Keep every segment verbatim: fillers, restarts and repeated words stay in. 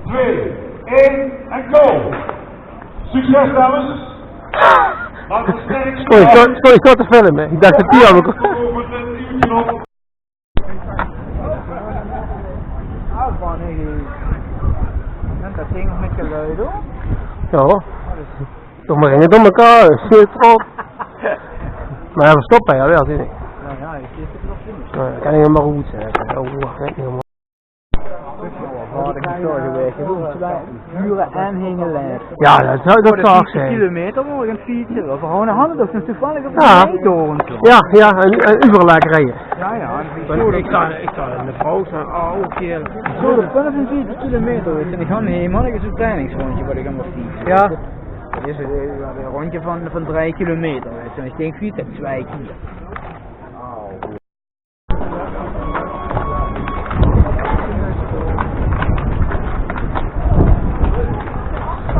Twee, één en go! Succes, dames! Laten we sterk Sorry, sorry, sorry, sorry te filme. Ik dacht dat die aan elkaar. Neemt dat ding nog met geluid op? Ja. Toch maar in het om elkaar, shit op. Maar ja, we stoppen, ja, wel, zie ik. Ja, ja, ik zit er nog in. Ja, dat kan ik helemaal goed zeggen. Oh, wacht, ik moet helemaal. Ja, dat is zo geweest. Je moet twee uren en heen en weer. Ja, dat zou, dat zou ik zeggen. Kilometer morgen fietsen. We hadden toch toevallig op de Ja. Rijdoorn. Ja, ja, en, en overal lekker rijden. Ja, ja. Want ik sta, ik sta in de pauze, oh, oké. Zo, de vijfenveertig kilometer, weet je. En ik ga helemaal eens een trainingsrondje wat ik allemaal fiets. Ja. Dat is eh, ja, een rondje van, van drie kilometer, weet je. En ik denk, fiets heb twee kilo.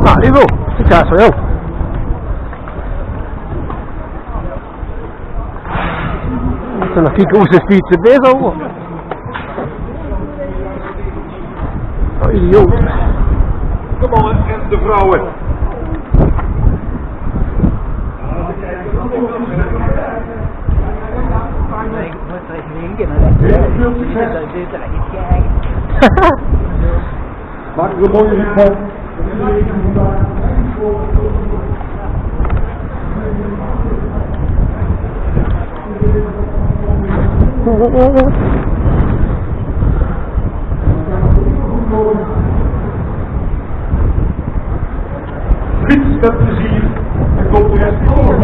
Nou, Ivo, succes voor jou. Zullen we nog kijken hoe ze fietsen bezig hoor. Oh, idioot. De mannen en de vrouwen. Maak er een mooie rit van. Fiets met plezier en kom de rest voor.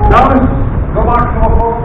Dames, we maken nog wat.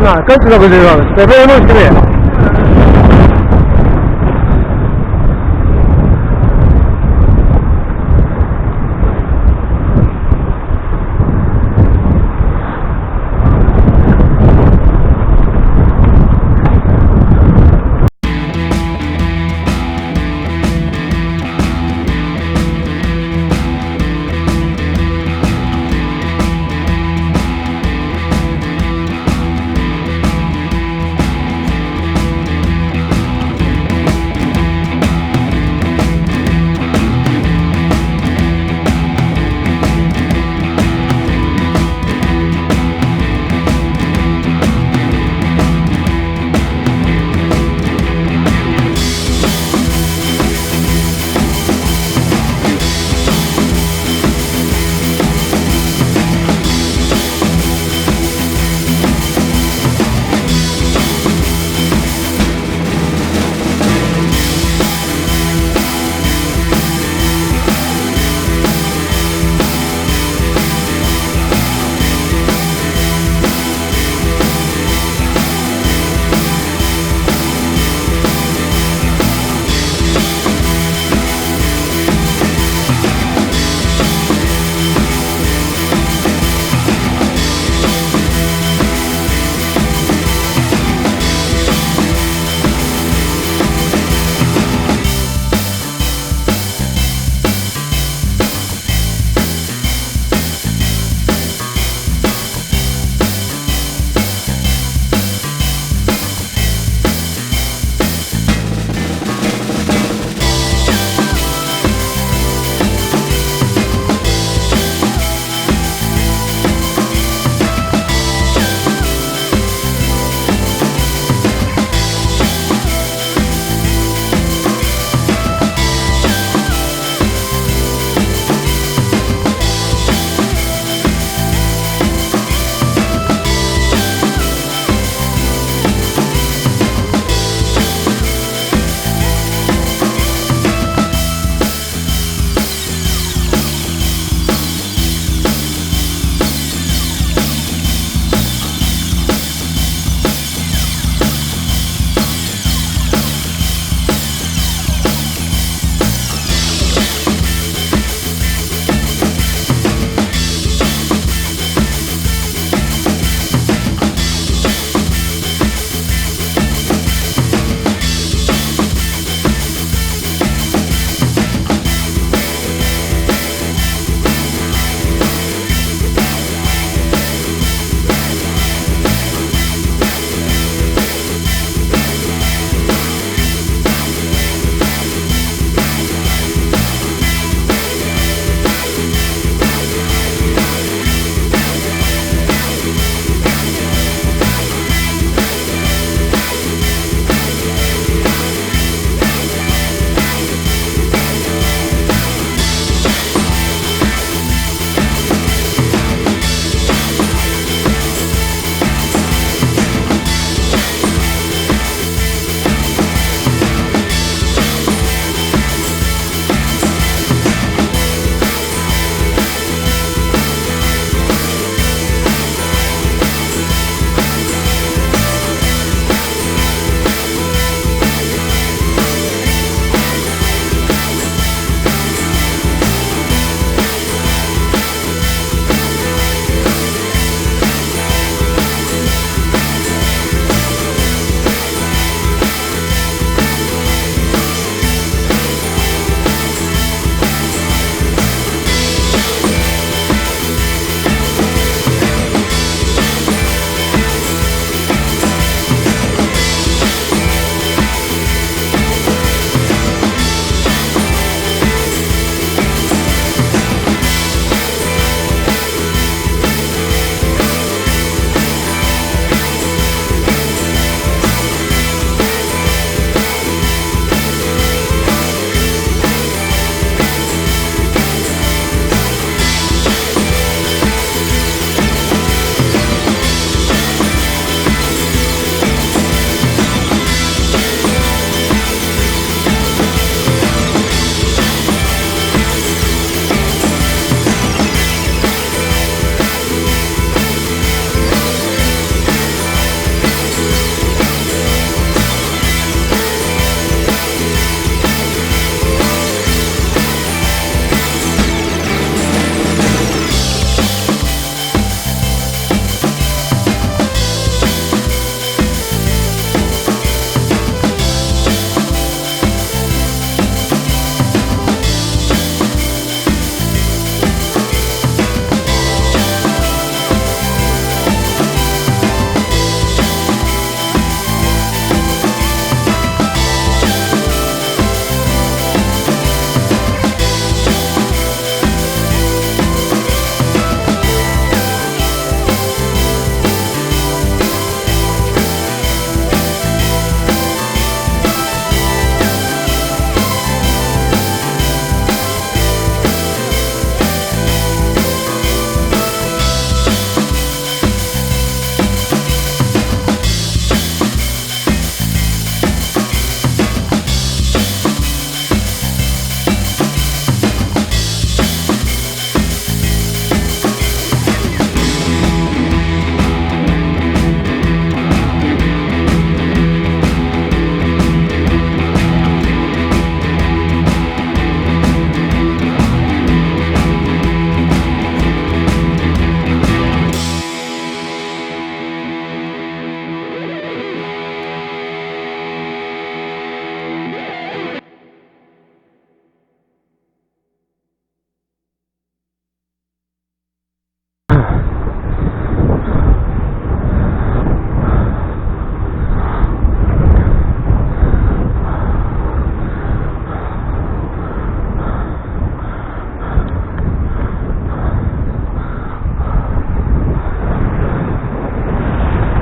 Nou, dan kunt u nog eens even anders. We hebben nog nooit geweest.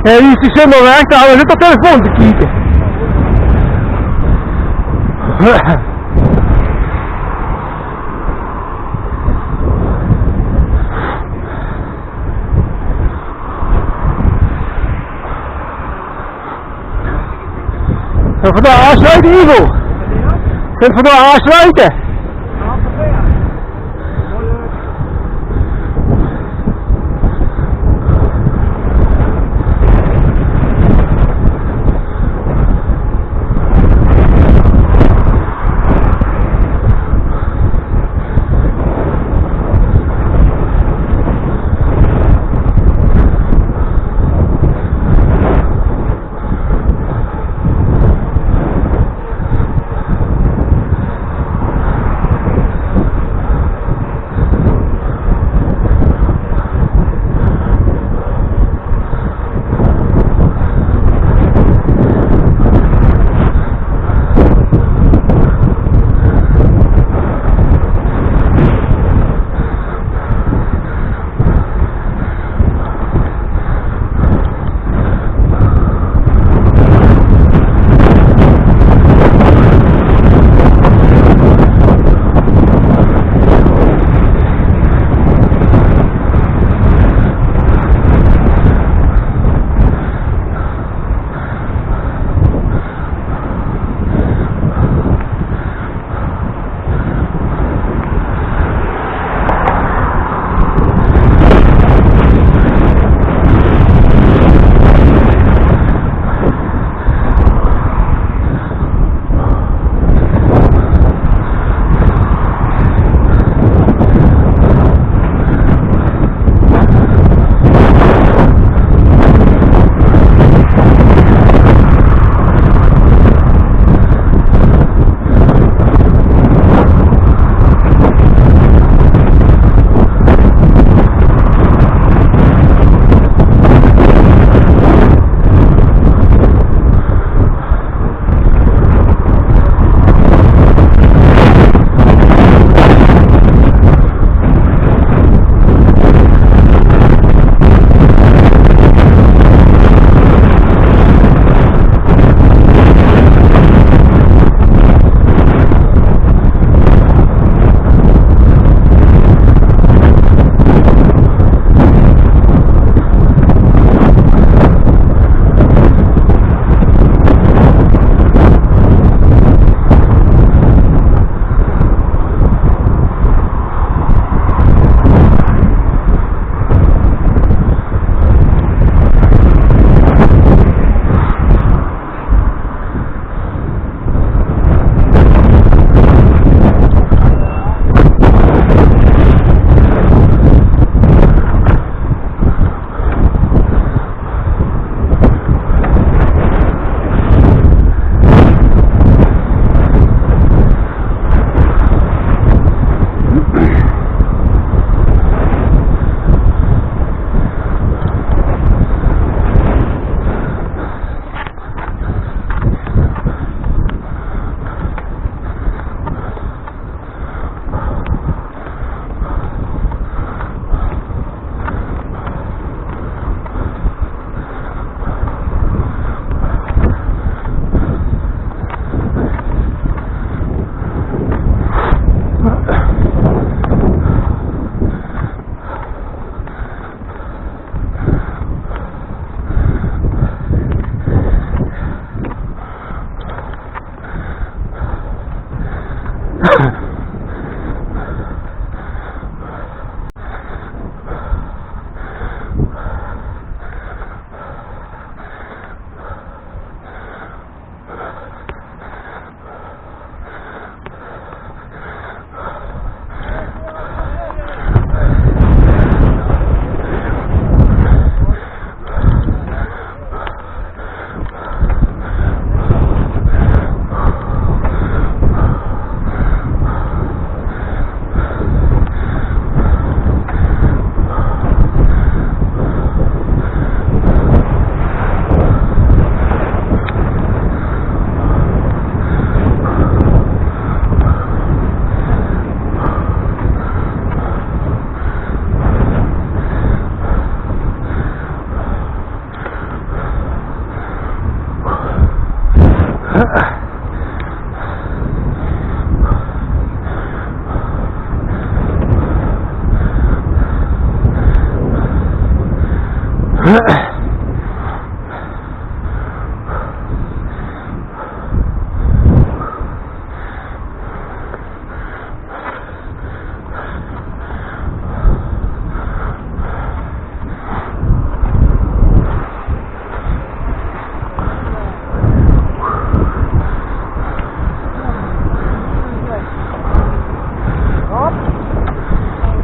Hè, die is die zomer weg, dan zit op telefoon te kieken. Zölle v'r dao aansluite, Ivo? Zölle v'r dao aansluite?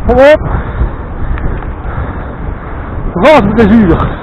Kom op. Wat is 't zuur.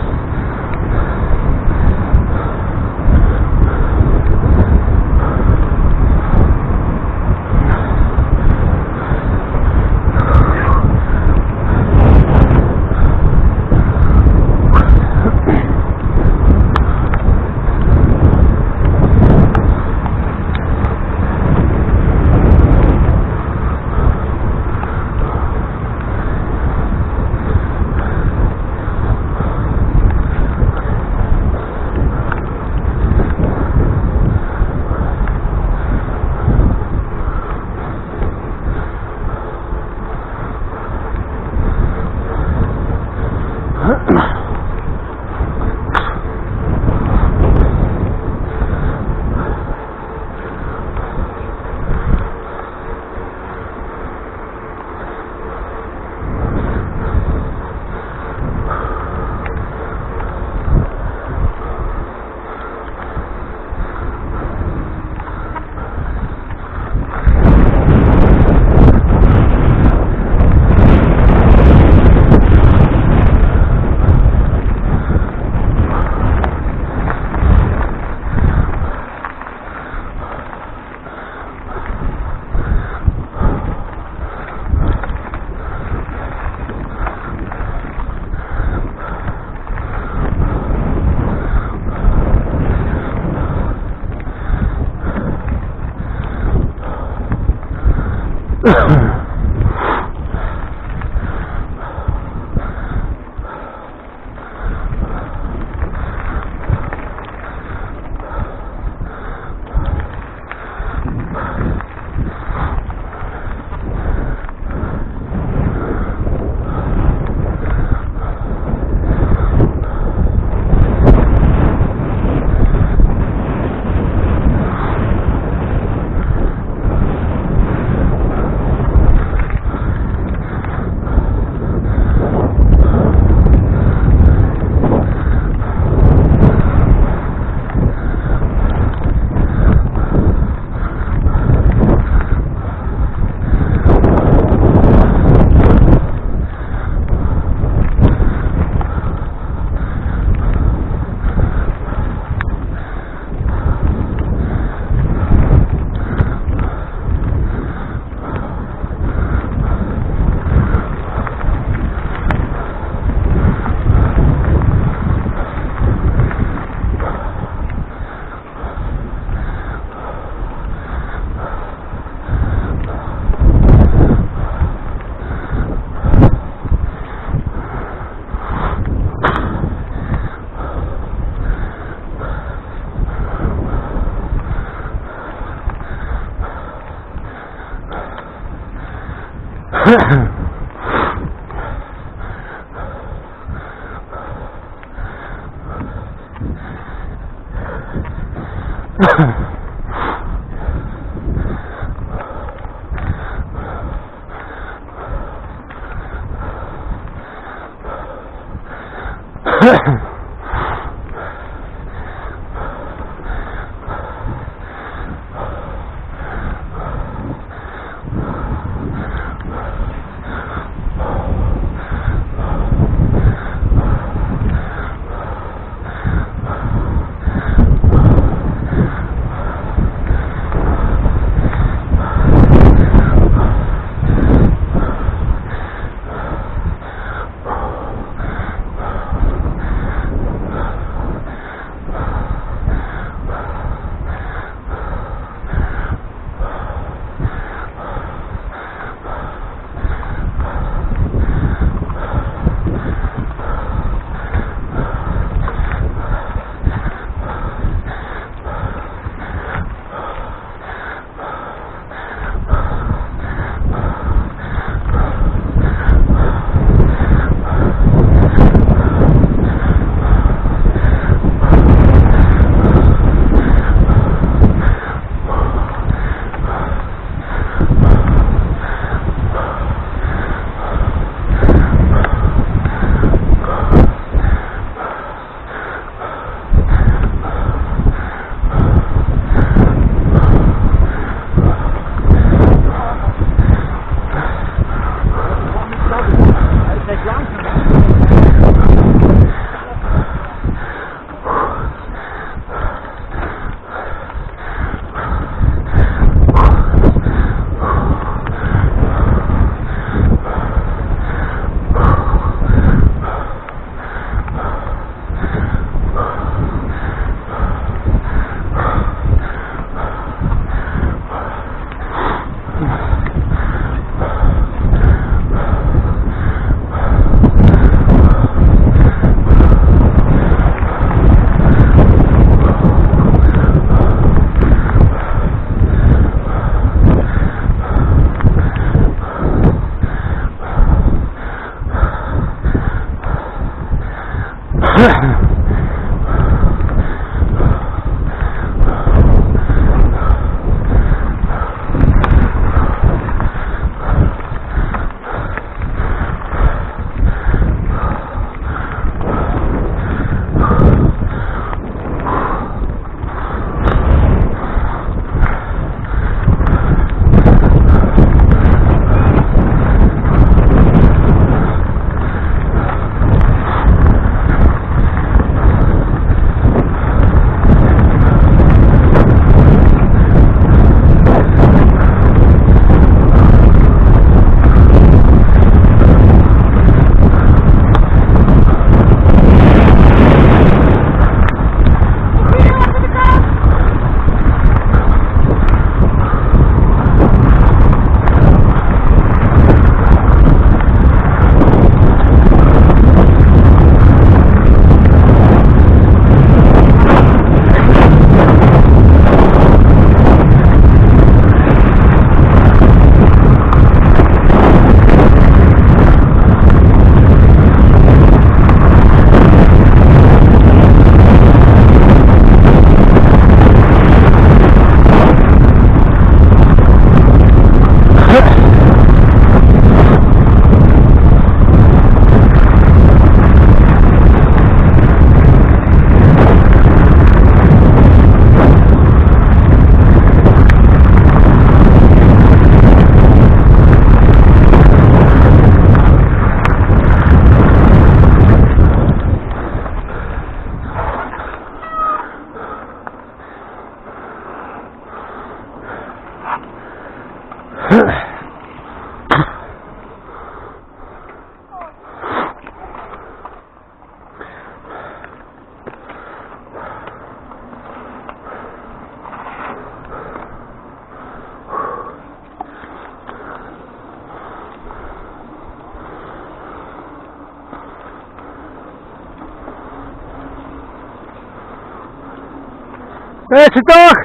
Is 't toch?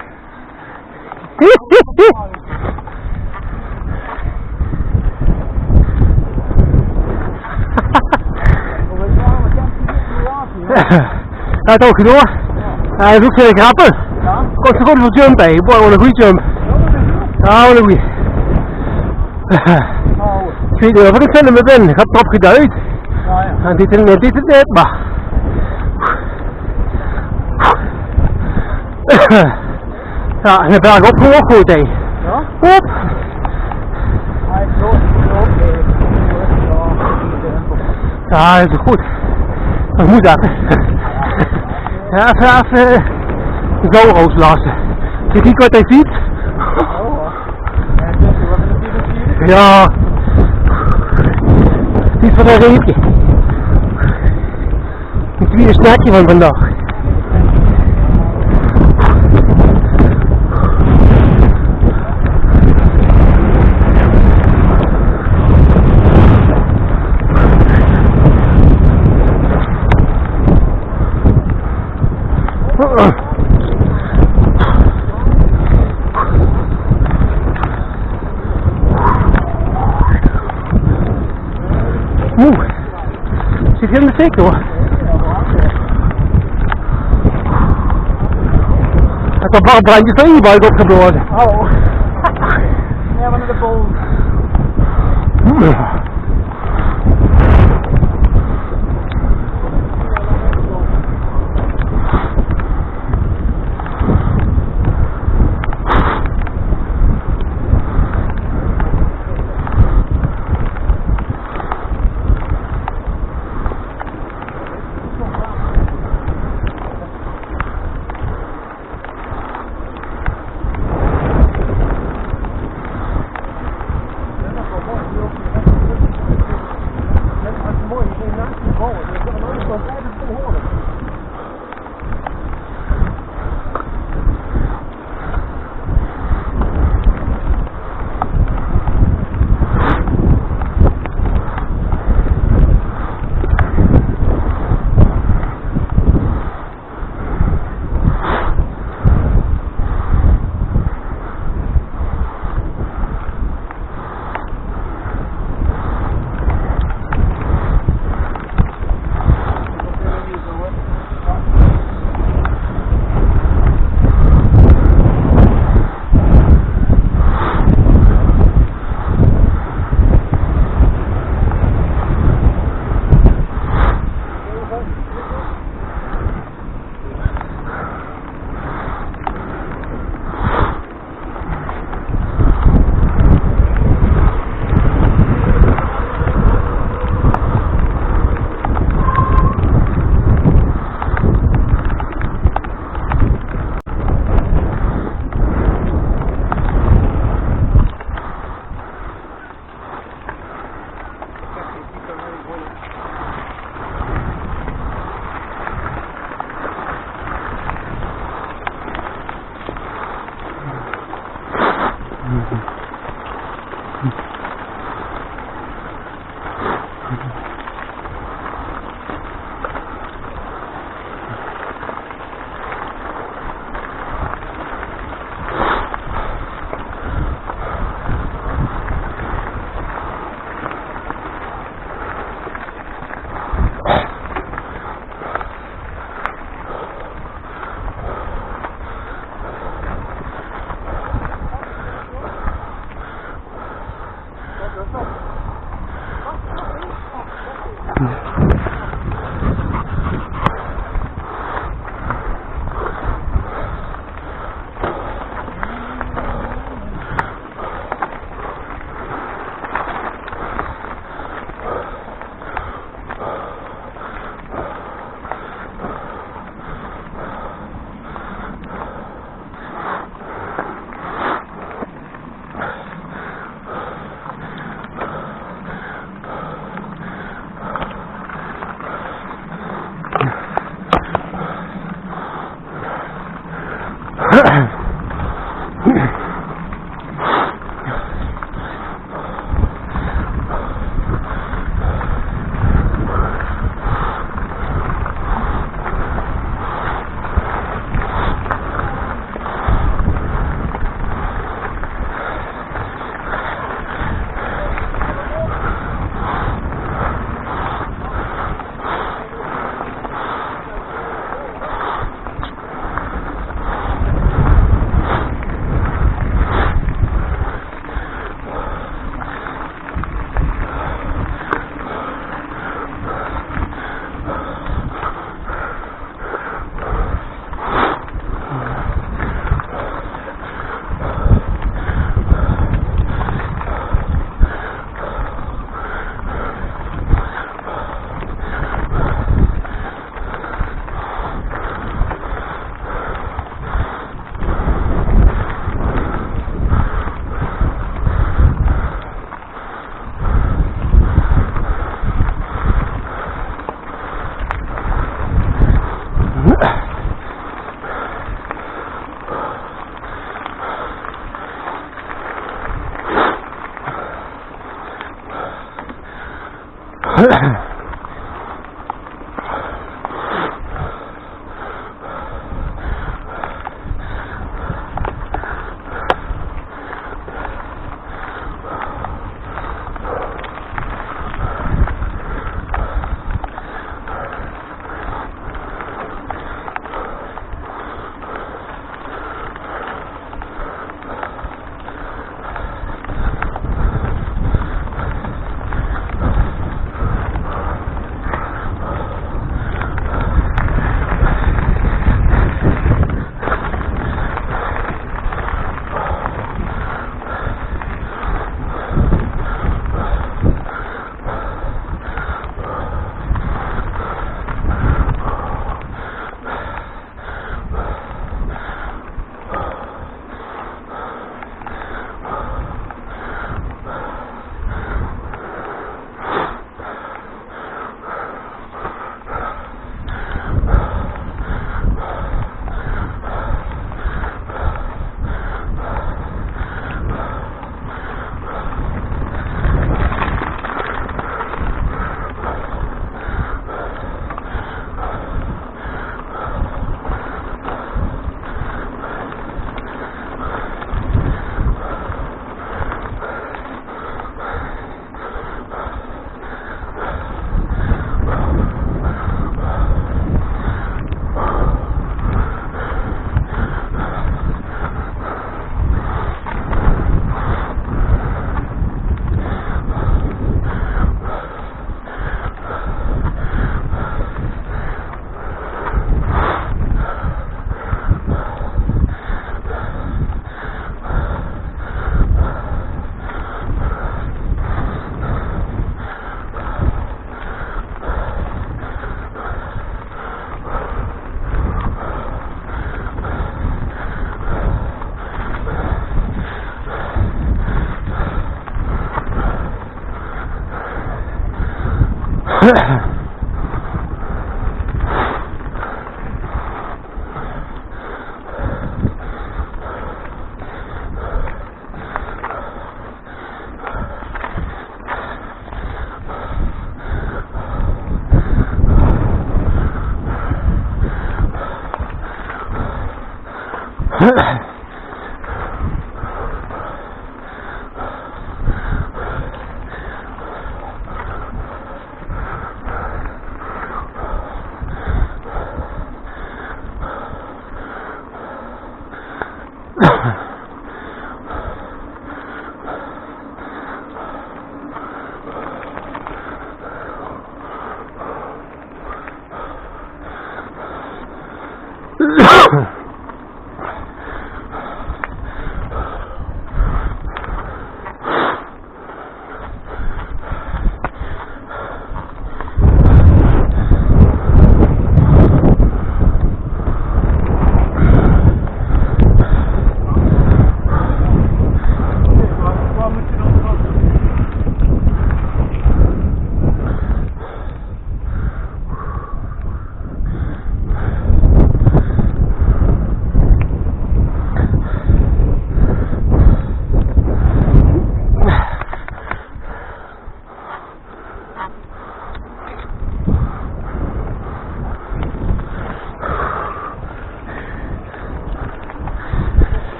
Jao, toch gedoon. Jao, dat is ouch veur de grappe. Kós se good veur jump, hè. Boah, wat 'ne goeie jump. Jao, wat 'ne goeie. Ich weit neet of ich 't filme bin. Ich höb d'rop geduid. En dit en dit en dit, mer. Jao, en de berg op gewoon good, hè. Jao? Hop. Jao, is good. Dat mót effe. Jao, effe, effe, eh, zo oetlaote. Kiek wat hae zuut. Jao. Dit is veur e reepke. 't Twiede snackje van vandaag. Oeh. Zit hie in de fik, huur. Het is bar brandje van e-bike opgeblaoze. Oh. Jao, van de bol.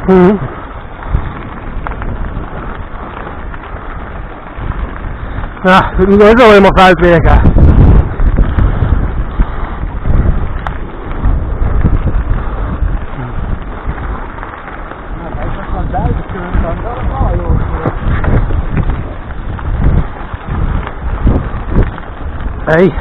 Hm. Ja, dit mót ouch waal hielemaol vuil waere. Hey.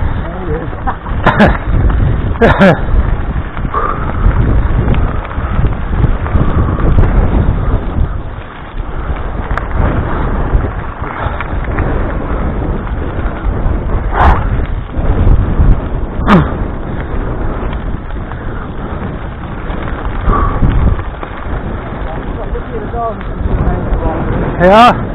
Ja.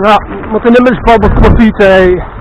Ja, we mote nummers van de profiet, hè.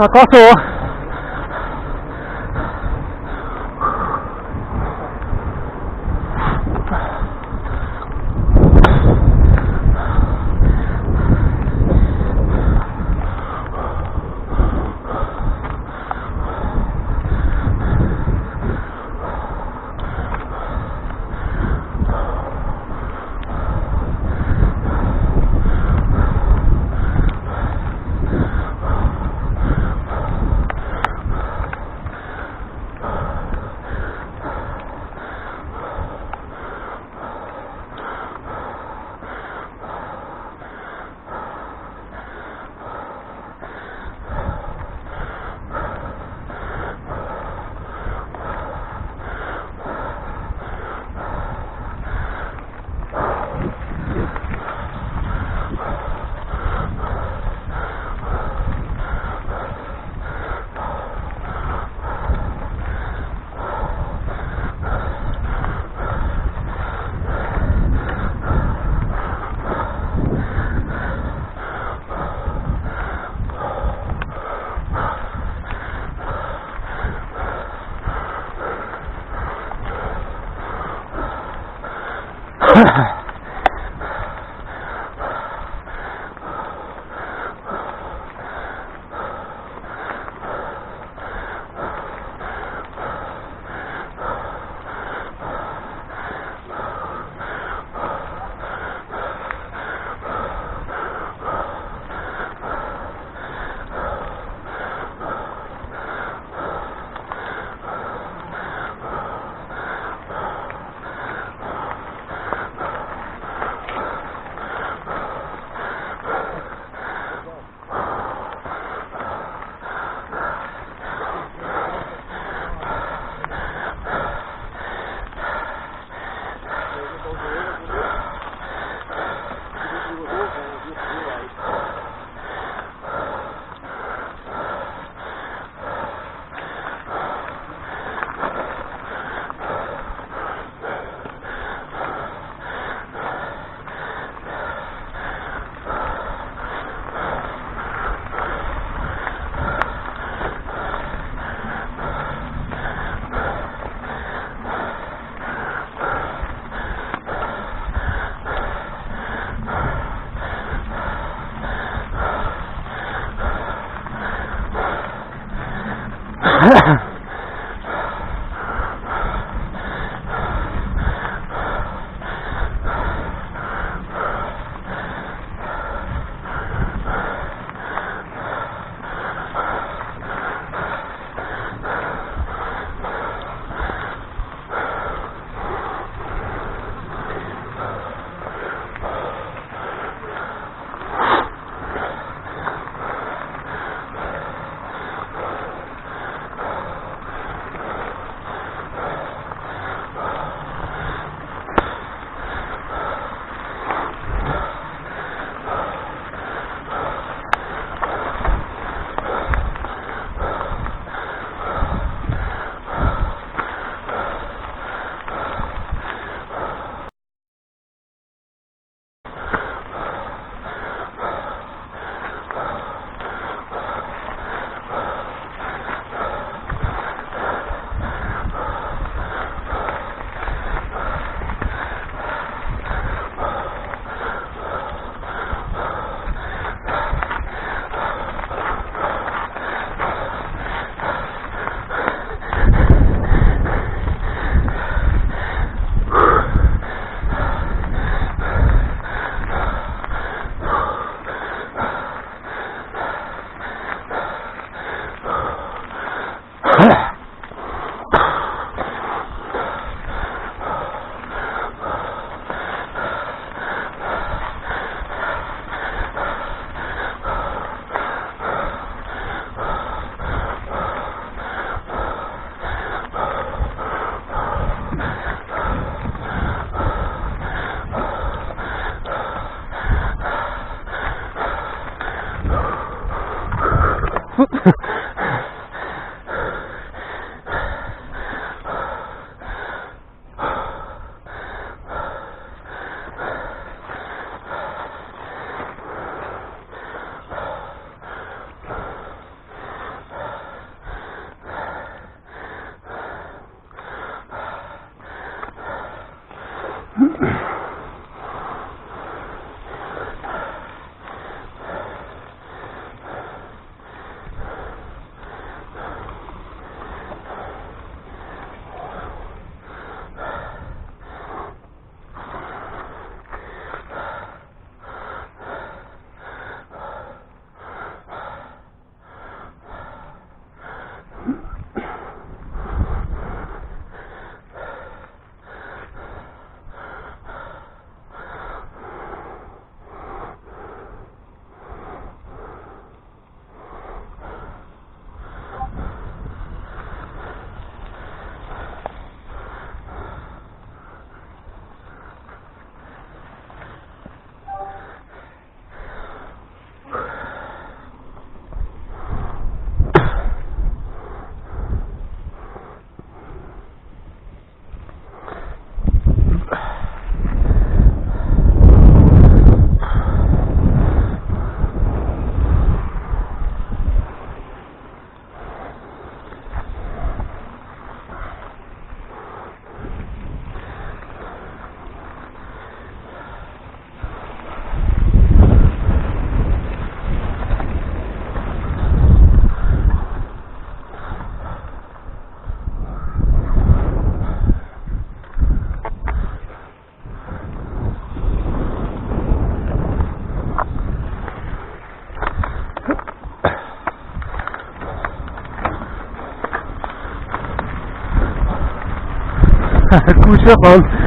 Akos, oh. Hoe zeg man?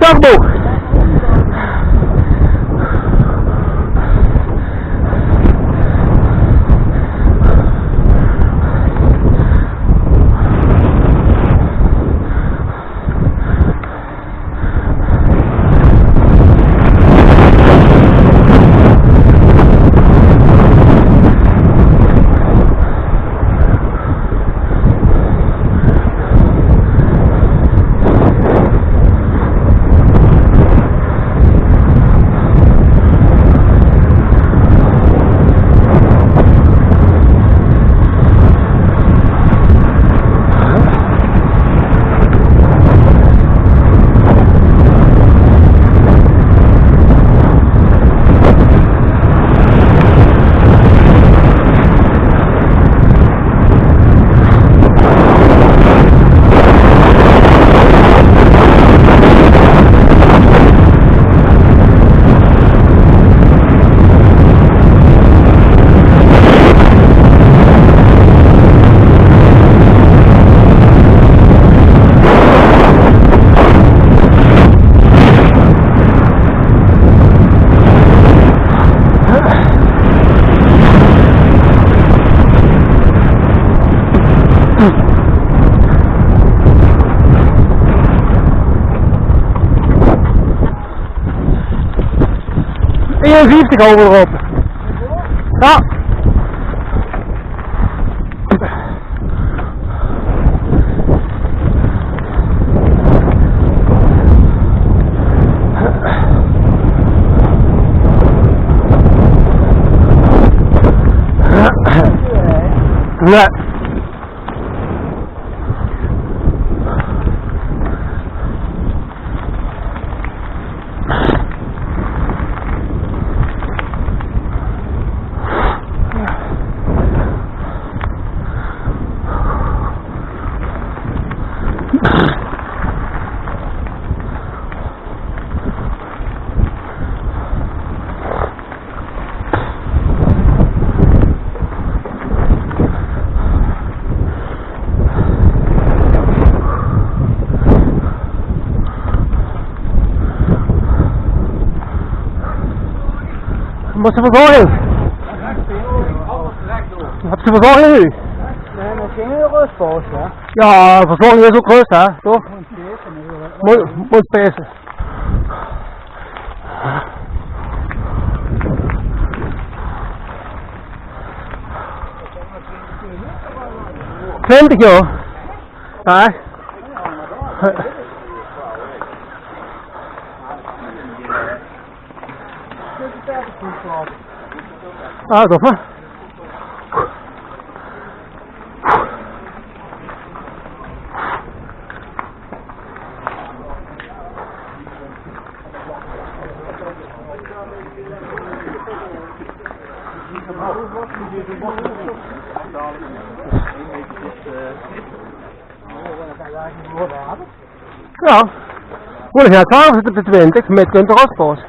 Turbo. Eenenvieftig hawwe v'r d'rop. Jao. Nae. Wat is de verzorging? Wat is de verzorging nu? Nae, nog gein röspaus, hè? Jao, verzorging is ouch rös, hè, toch? Mót, mót spijze. Twintig jaor. Hè? Ah, toch, hè? Jao. Wolle geer twelf zitte op de twintig, mit kunt de röspaus.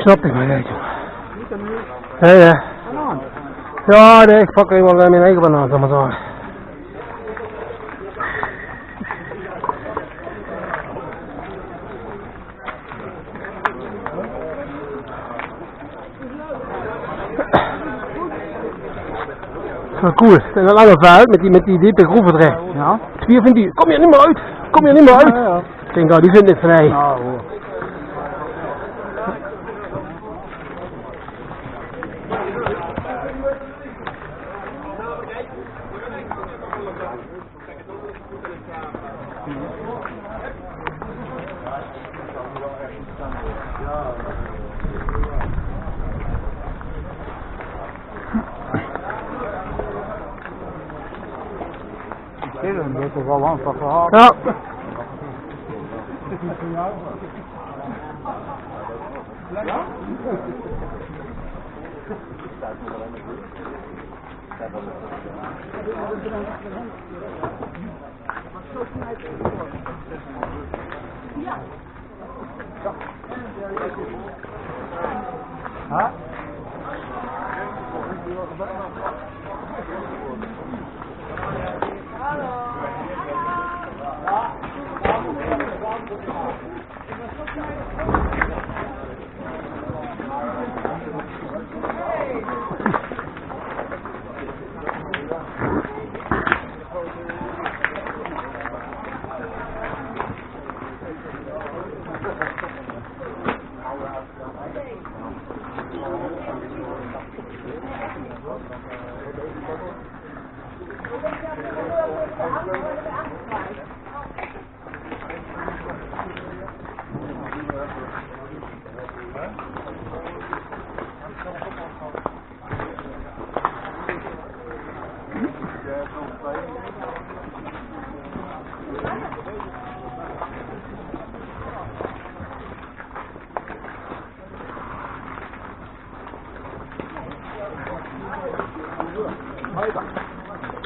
Snap ich mer neet, jóng. Jao, jao. Jao, nae, ich pak waal, eh, mien eige banaan, zal ich mer zègke. Zo cool. En dat lange veld mit die, mit die diepe groeve d'rin. Jao. Twieë van die. Kóm hie neet mieë oet. Kóm hie neet mieë oet. Jao, jao. Ich dink, oh, die zeen neet vrie. Jao, hoor. Jao.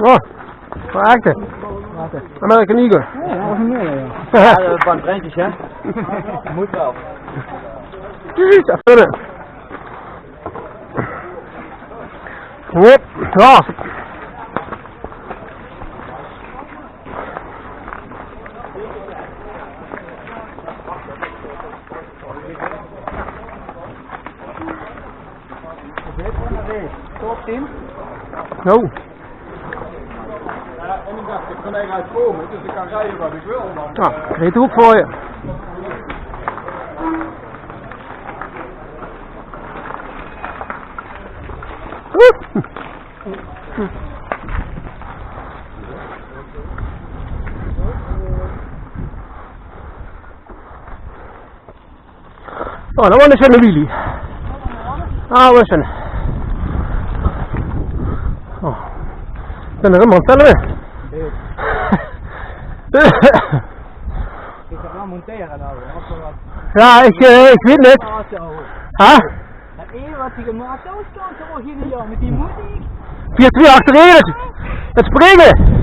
Oh, wat is det? American Eagle. Jao, det waas ein moeie, jao. Jao, det waas ein drentje, hè? Mót waal. Jezus, effe. Hop, jao. Top tien. Zo. Kan hie uitkomen, dus ik kan rijden waar ik wil, maar... Ja, ik reed ook voor je. Oh, dat was een wheelie. Ah, was een. Oh. Dan helemaal tellen. Is dat wel monteren nou? Of zo wat? Ja, ik, eh, ik weet niet. Ah, zo. Hè? Dat ene wat hij gemaakt had, stond zo geniaal met die muziek. Vier twee achterin. Het springen.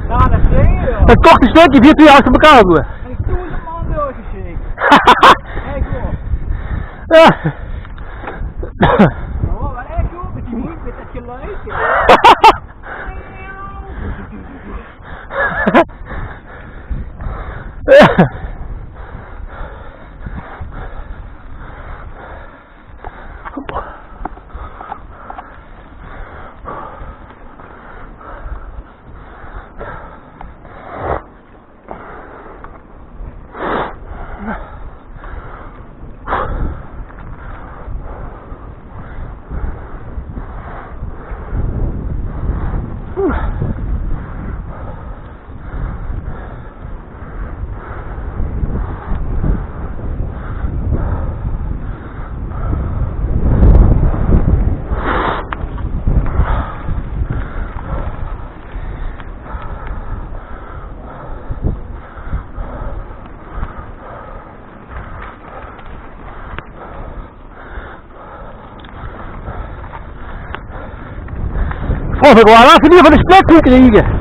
Ja, dat springen, joh. Het korte stukje, vier twee achter elkaar doen. En ik toen de man doorgezeten. Hey, cool. Ja. Oh, wat echt goed met die muziek, met dat geluidje. Of ik wel af en toe van de split kan krijgen.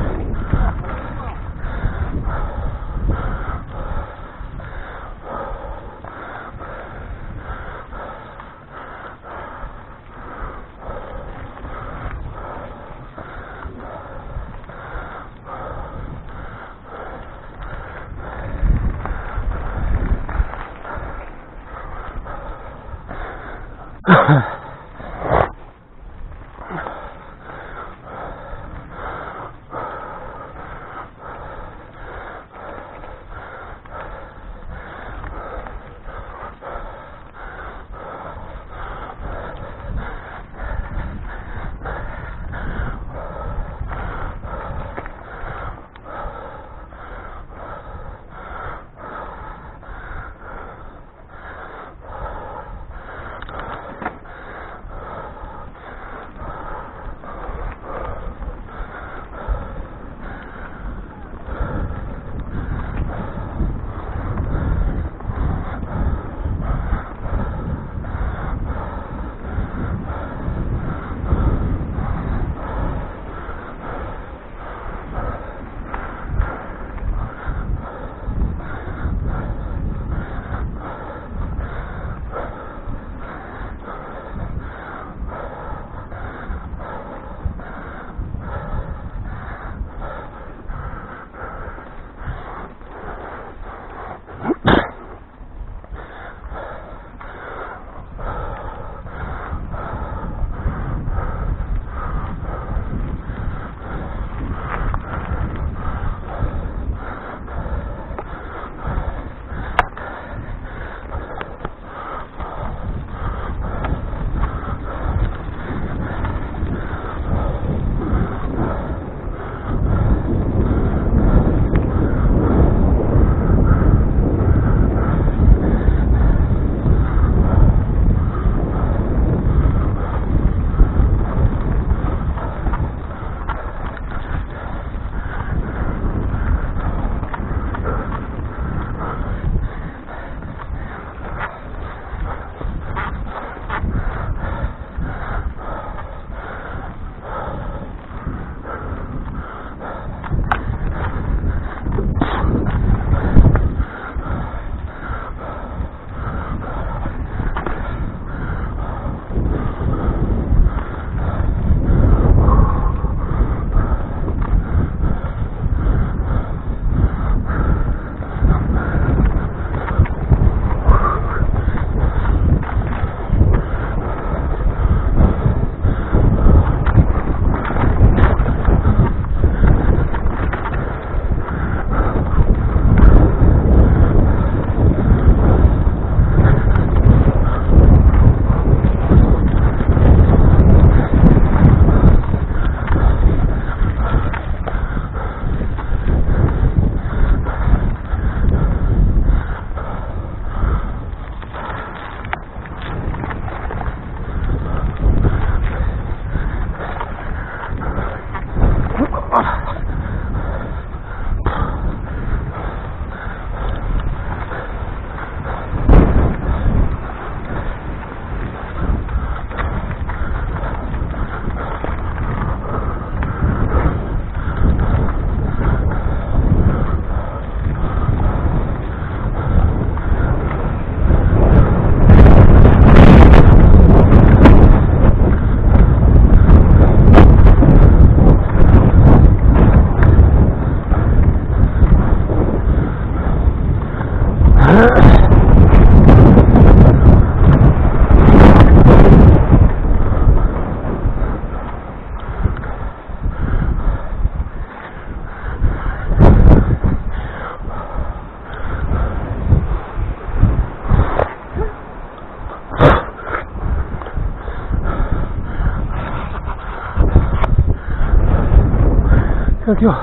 Dank je wel.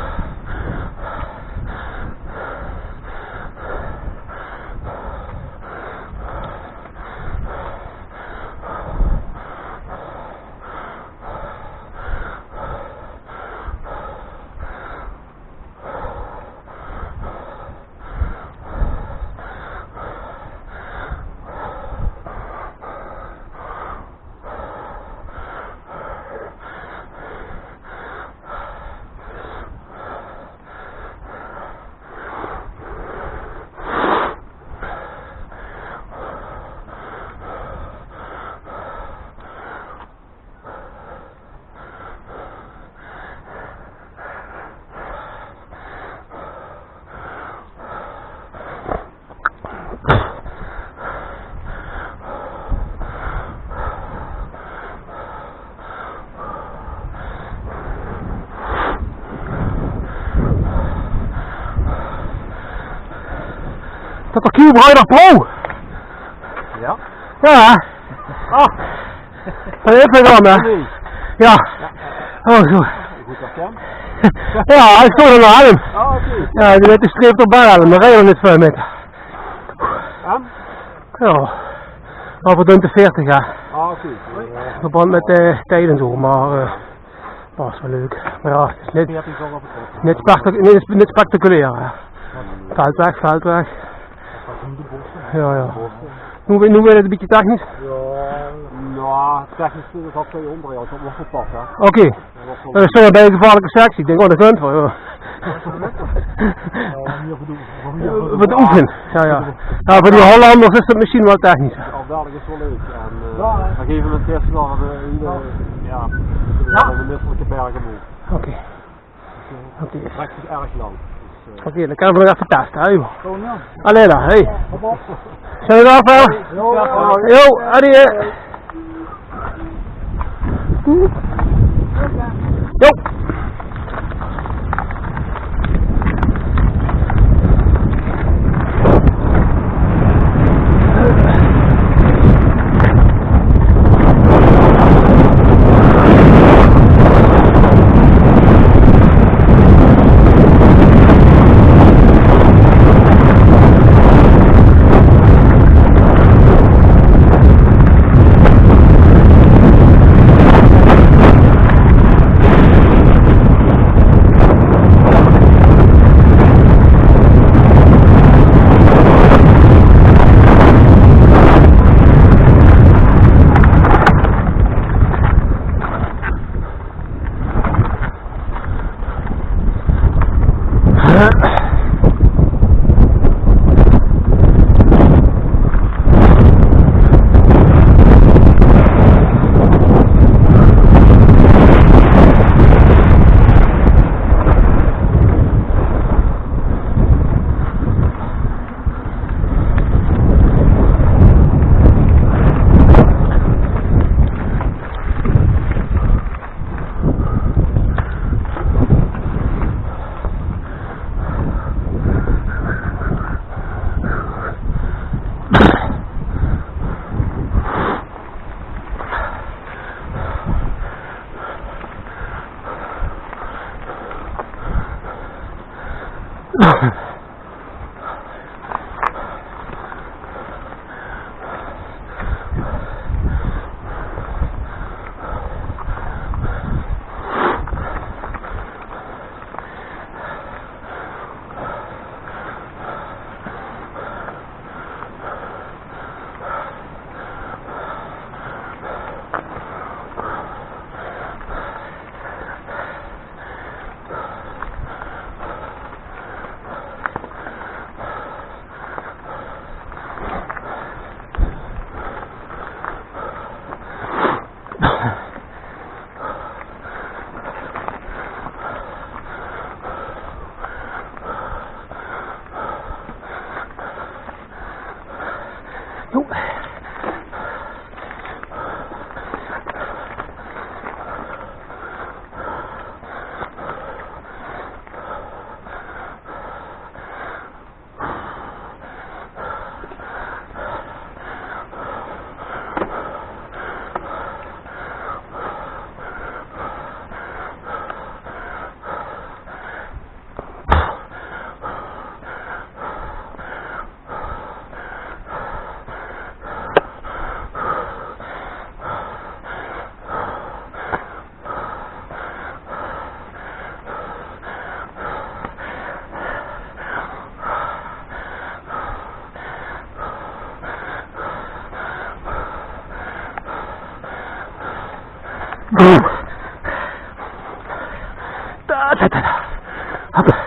Dat de Q-bruider pro. Ja? Ja. Ah. Hey, even dan, hè? Nee. Ja. Ja. Oh, zo. Goed herkend. Ja, hij stond er nog aan hem. Ah, oké. Ja, die werd de streep op bij hem. Dan rijden we niet veel met. Aan? Ja. Over de veertig, ja. Ah, oké. Verband met de tijden zo, maar eh, dat was wel leuk. Maar ja, het is niet, niet, spectac- niet, niet spectaculair, hè. Veldweg, veldweg. Ja, ja. Nu, nu werd het een beetje technisch. Ja, nou, technisch, dat had twee onderdelen, dat was gepakt, hè. Oké. Eh, sorry, bij een gevaarlijke sectie. Ik denk, oh, dat kunt wel, joh. Wat oefenen. Ja, ja. Ja, voor die Hollanders is het misschien wel technisch. Of dadelijk is wel leuk. En eh, dan geven we het eerst nog een, eh, ja, de misselijke bergen op. Oké. Oké. Praktisch erg lang. Dus eh, oké, dan kunnen we nog even testen, hè, joh. Allee dan, hey. Zijn we daar, Fel? Jo, adieu. Jo. Da, da, da, da. Hoppa.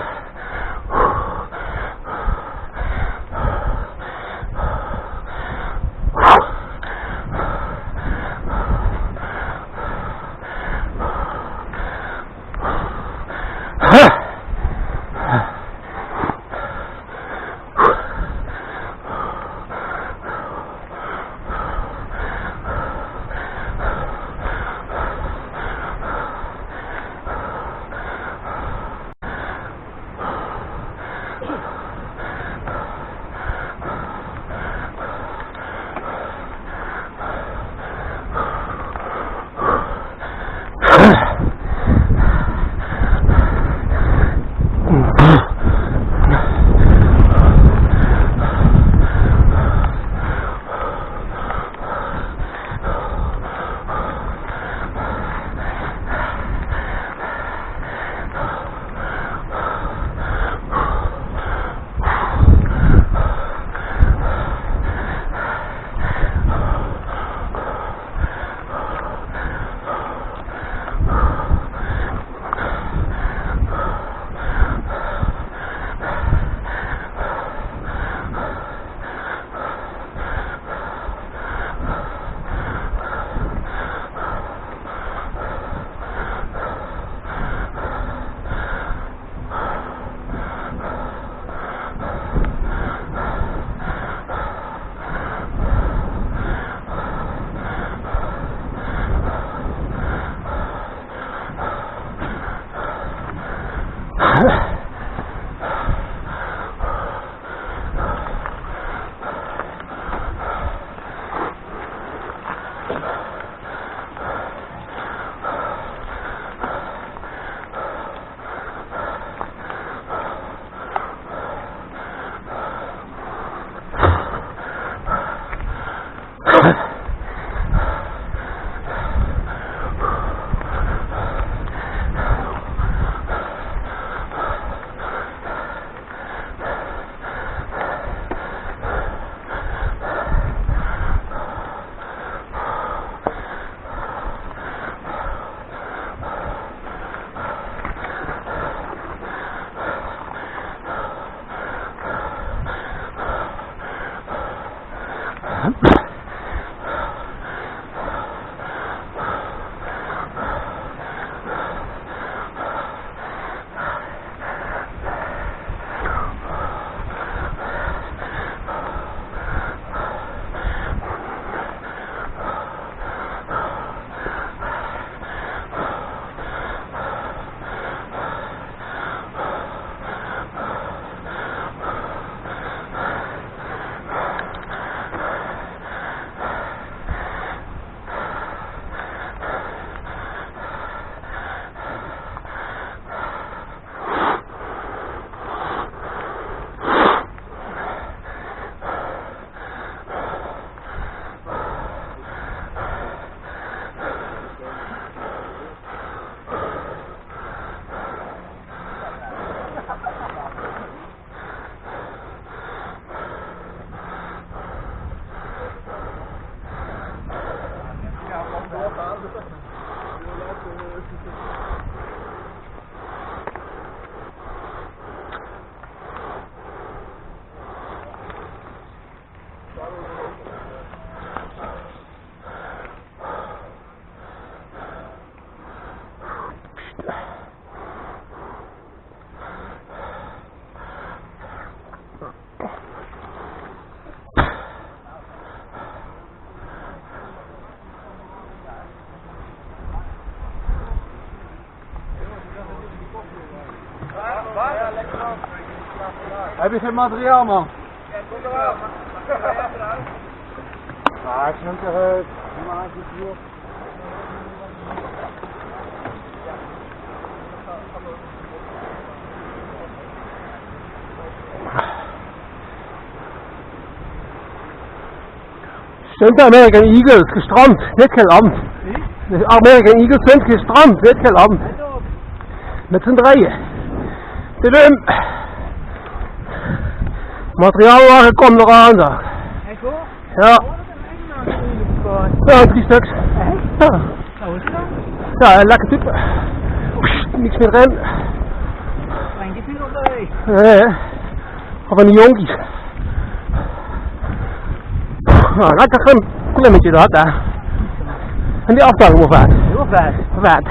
Heb je geen materiaal, man? Ah, ik snap het. Zunt de American Eagles gestrand? Wit geer 't? De American Eagles zunt gestrand, wit geer 't? Mit z'n drieje. Tudum. Materiaalwage kump d'r aan, zag. Echt waor? Ja. Oh, dat is echt een Engeland. Ja, drie stuks. Echt? Ja. Zo is dat. Jao, lekker type. Niks mieë d'rin. Drink is neet op de weeg. Nae, hè. Of van die jónkies. Noe, lekker ein klimmetje dat, hè. En die aafdaling waor vet. Hiel vet. Vet.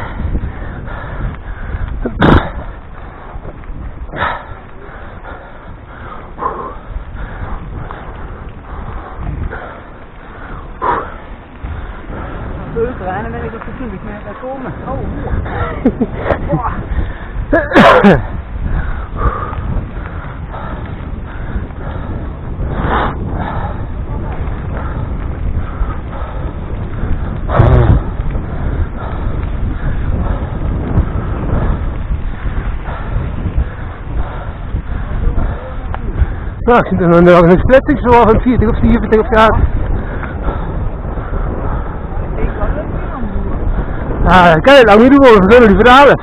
Ultra, en dan dink ich det ze twintig meter kómme. Oh, wow. Noe, ich zeen nog ein splitsing zo van veertig of zeventig of zo. Ah, ich kan 't lang neet doon, want dan zeen die verhale.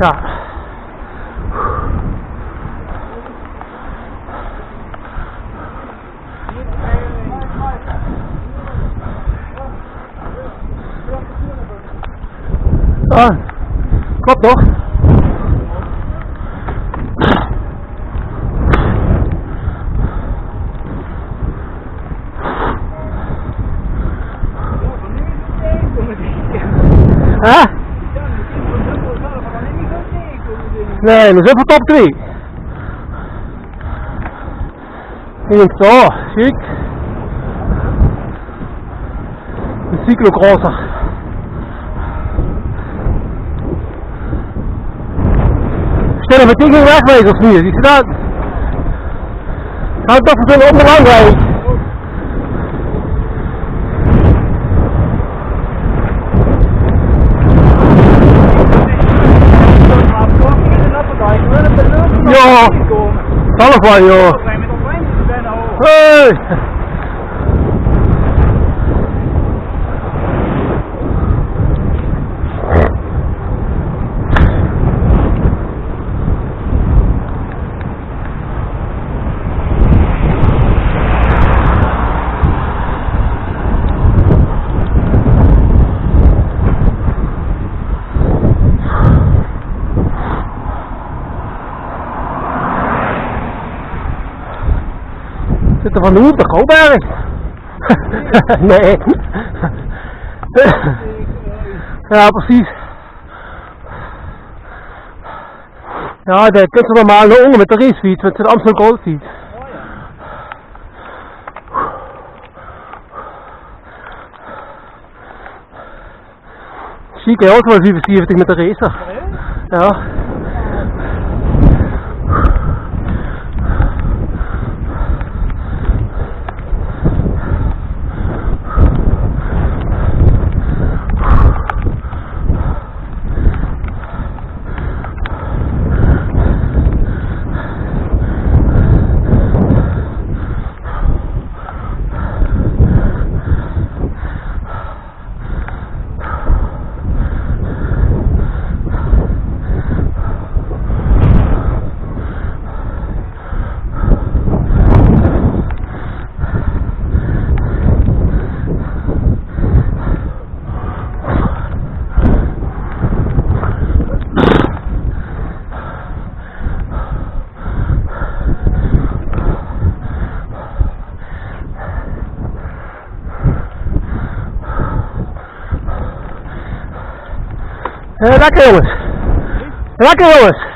Jao. Ah, klop toch? Hè? Nae, dat is effe top drie. Ich dink zo, ziek. De cyclocrosser. Stèl dich mit ding weg, wegwezen of neet? Is dat? Ah, toch, we zölle op de landweg. Jao, zal waal, jao. Hey! Zitte v'r noe op de Gouwberg? Nae. Jao, precies. Jao, dao kins se normaal nao ónger mit de racefiets, mit de Amstel Gold Fiets. Sjiek, hè, ouch waal viefenzeventig mit de racer. Jao. Eh, lekker, jónges. Lekker, jónges.